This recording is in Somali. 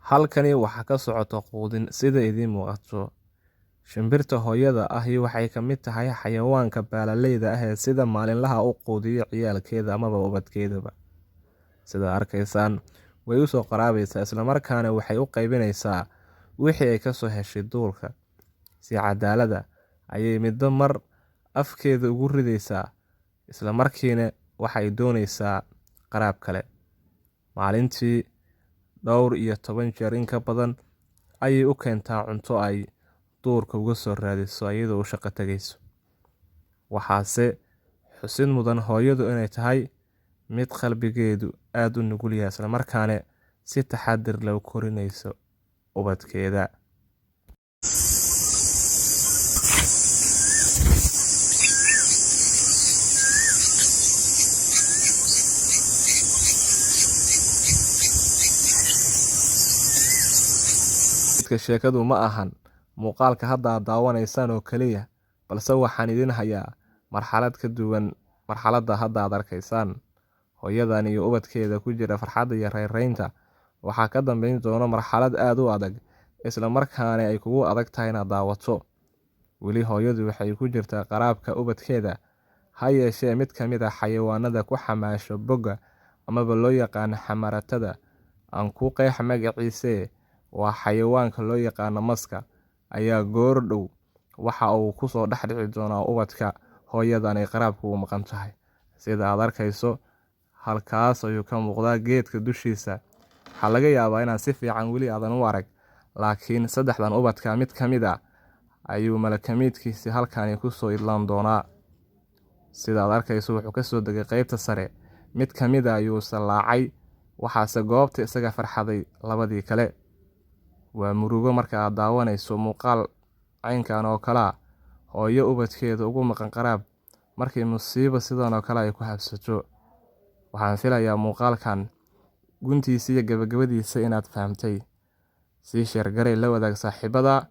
Halkani waxaa ka socota quudin sida idiin muuqato. Shimbirta hooyada ahi waxay ka mid tahay xayawaanka baalaleyda ah ee sida maalinlaha u quudiyo ciyaalkeeda amaba ubadkeedaba. Sida arkaysaan, way usoo qaraabaysaa, islamarkaana waxay u qaybinaysaa wixii ay kasoo heshay duurka. Si cadaalada ayay midba mar afkeeda ugu ridaysaa, islamarkiina waxay doonaysaa qaraab kale. Maalintii dhowr iyo toban jeer in ka badan ayay u keentaa cunto ay duurka uga soo raadiso iyadoo u shaqo tegayso. Waxaase xusid mudan hooyadu inay tahay mid qalbigeedu aada u nugul yahay, islamarkaana si taxadir leh u korinayso ubadkeeda. Sheekadu ma ahan muuqaalka hadda aad daawanaysaan oo kaliya, balse waxaan idin hayaa marxalad ka duwan marxaladda hadda aad arkaysaan. Hooyadan iyo ubadkeeda ku jira farxadda iyo reyreynta waxaa ka dambeyn doona marxalad aada u adag, isla markaana ay kugu adag tahay inaad daawato. Weli hooyadu waxay ku jirtaa qaraabka ubadkeeda, ha yeeshee mid ka mid ah xayawaanada ku xamaasho bogga amaba loo yaqaano xamaratada, aan ku qeex magaciise, waa xayawaanka loo yaqaano maska, ayaa goor dhow waxa uu kusoo dhex dhici doonaa ubadka hooyadan ay qaraabka ugu maqan tahay. Sida aad arkayso, halkaas ayuu ka muuqdaa geedka dushiisa. Waxaa laga yaabaa inaan si fiican weli aadan u arag, laakiin saddexdan ubadka mid ka mid ah ayuu malakamiidkiisi halkani kusoo idlaan doonaa. Sida aad arkayso, wuxuu kasoo degay qeybta sare, mid ka mid a ayuu sallaacay, waxaase goobta isaga farxaday labadii kale. Waa murugo marka aad daawanayso muuqaal caynkan oo kalea, hooyo ubadkeeda ugu maqan qaraab markii musiibo sidan oo kale ay ku habsato. Waxaan filayaa muuqaalkan guntiisa iyo gabagabadiisa inaad fahamtay. Sii sheergaray, la wadaag saaxiibada.